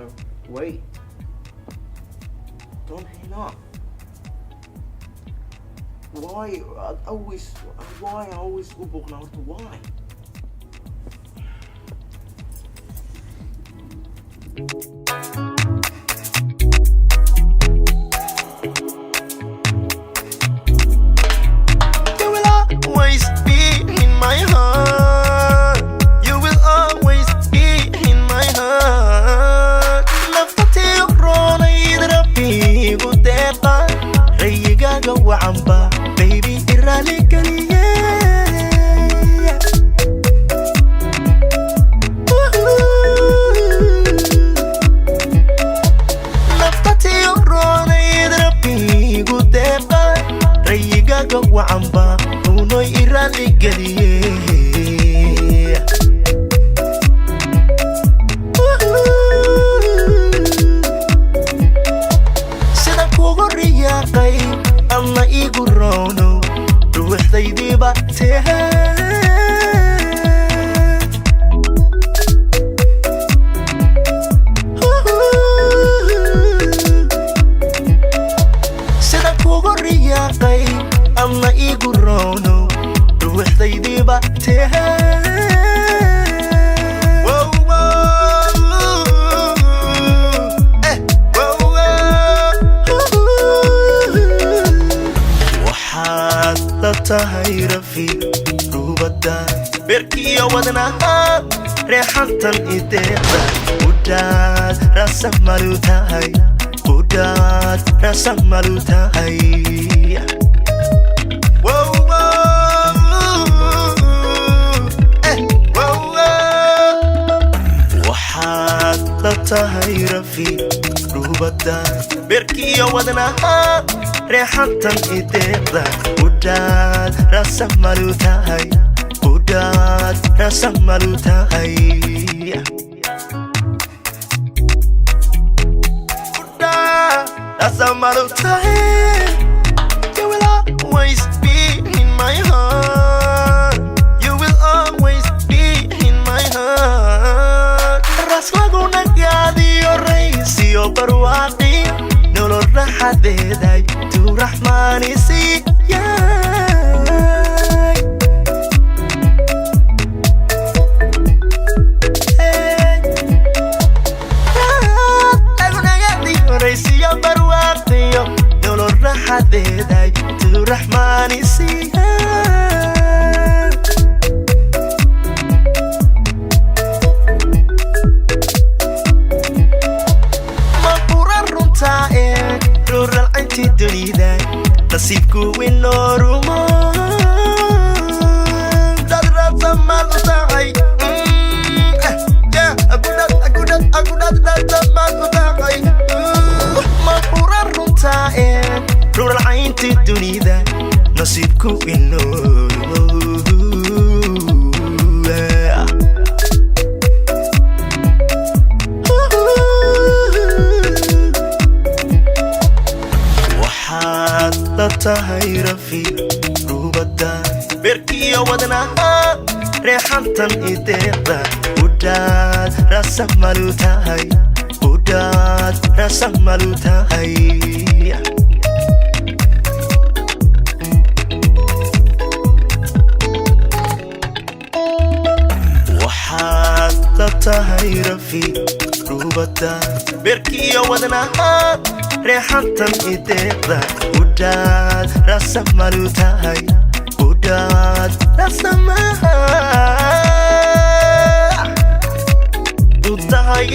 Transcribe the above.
So wait. Don't hang up. Why always, why I always u buuqnaa horta, why? You will always be in my heart. You will always be in my heart. Naftatii roonayd Rabbigu deeqa, rayigaaga wacanba, baby, iraali geliye. Naftatii roonayd Rabbigu deeqa, rayigaaga wacanba, unoy iraali geliye. Sida kugu riyaaqay alla iigu roono, ruuxdaydiiba tehe. Sida kugu riyaaqay alla iigu roono, ruuxdaydiiba tehe. Wow, wow. Eh, wow, wow. Waxaad la tahay rafiiq rubadda beerkiyo wadnaha, reexantan ideeqda, udhaad rasamalu tahay, udhaad rasamalu tahay. Wow, wow. Eh, wow, wow. Waxaad la tahay rafiiq rubadda beerkiyo wadnaha, reexantan ideeqda, udhaad rasamalu tahay, udhaad rasamalu tahay, udhaad rasamalu tahay. You will always be in my heart. You will always be in my heart. Ras laguna gaadiyo, raysiyo barwaaqi, nolol raxadeeday tuu raxmaani siiyay. Hey. Lagunagadiyoraysiyo barwaaqiyo, nolol raxadeeday tuu raxmaani siiyay. Ma qura runtaa ee ruuralcayntii dunida, nasiibku winoo rumo, dad raasamaal u tahay. Eh, yeah, agudhad, agudhad, agudhad, raasamaal u tahay. Ma qura runtaa ee ruuralcayntii dunida, nasiibku winoo rumo. Waxaad la tahay rafiiq rubadda beerkiyo wadnaha, reexantan ideeqda, udhaad rasamalu tahay, udhaad rasamalu tahay. Waxaad la tahay rafiiq rubadda beerkiyo wadnaha, reexantan ideeqda, udhaad rasamalu tahay, udhaad rasamaha u tahay.